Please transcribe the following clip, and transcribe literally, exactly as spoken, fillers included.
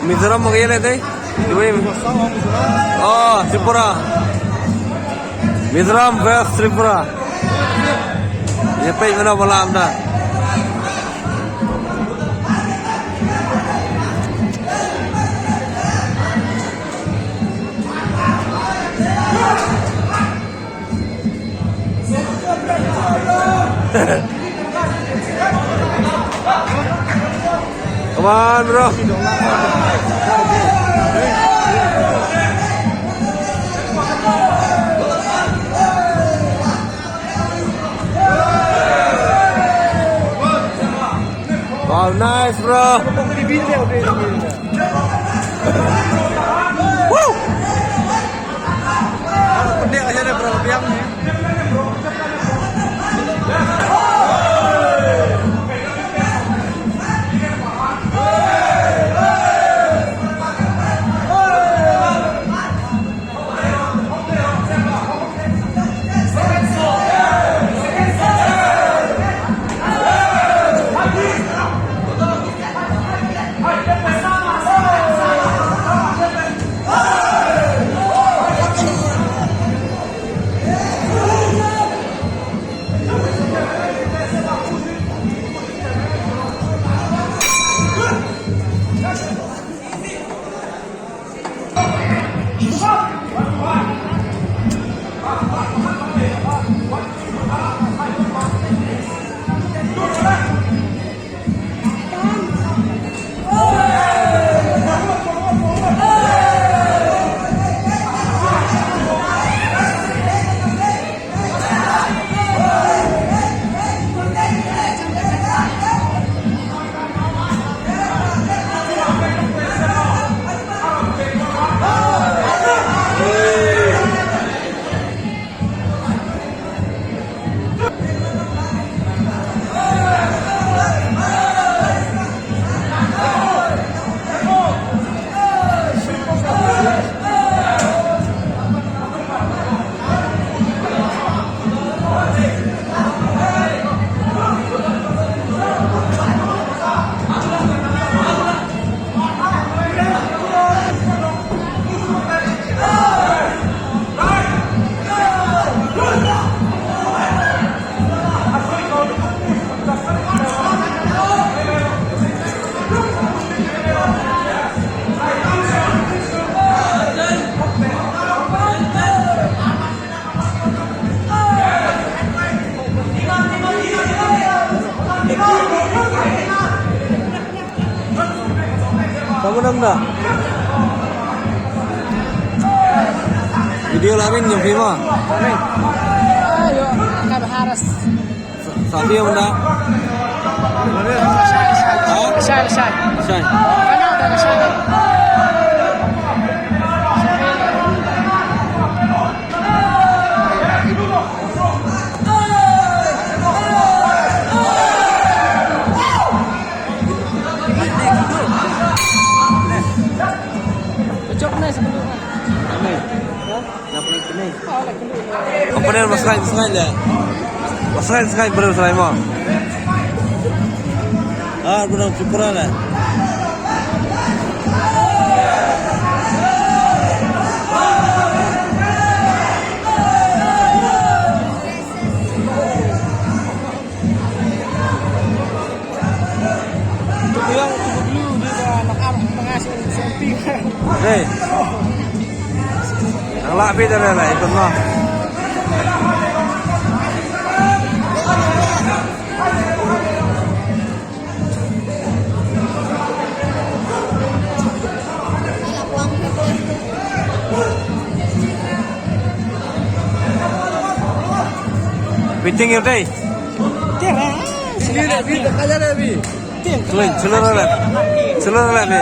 Mizoram ma ka ïaleh te? Kiwei? Oh, Tripura. Mizoram versus Tripura. Ïa peit mano ba lah mynta. Come on, bro. Wow, nice, bro. Woo! Kamu nang dah? Video lamin yang prima. Ayo, kami harus. Sa-, sabi yang mana? Ha? Shine, shine. Shine. Mana ada shine? Jok na sa bendung. Open air, ba sngaid, ba sngaid leh. Ba sngaid, sngaid briew, sngaid mo. Ah, briew Tripura leh. Hey. Ang lapit na lang, ikot mo. Meeting your day. Chalo, chalo, chalo. Chalo, chalo.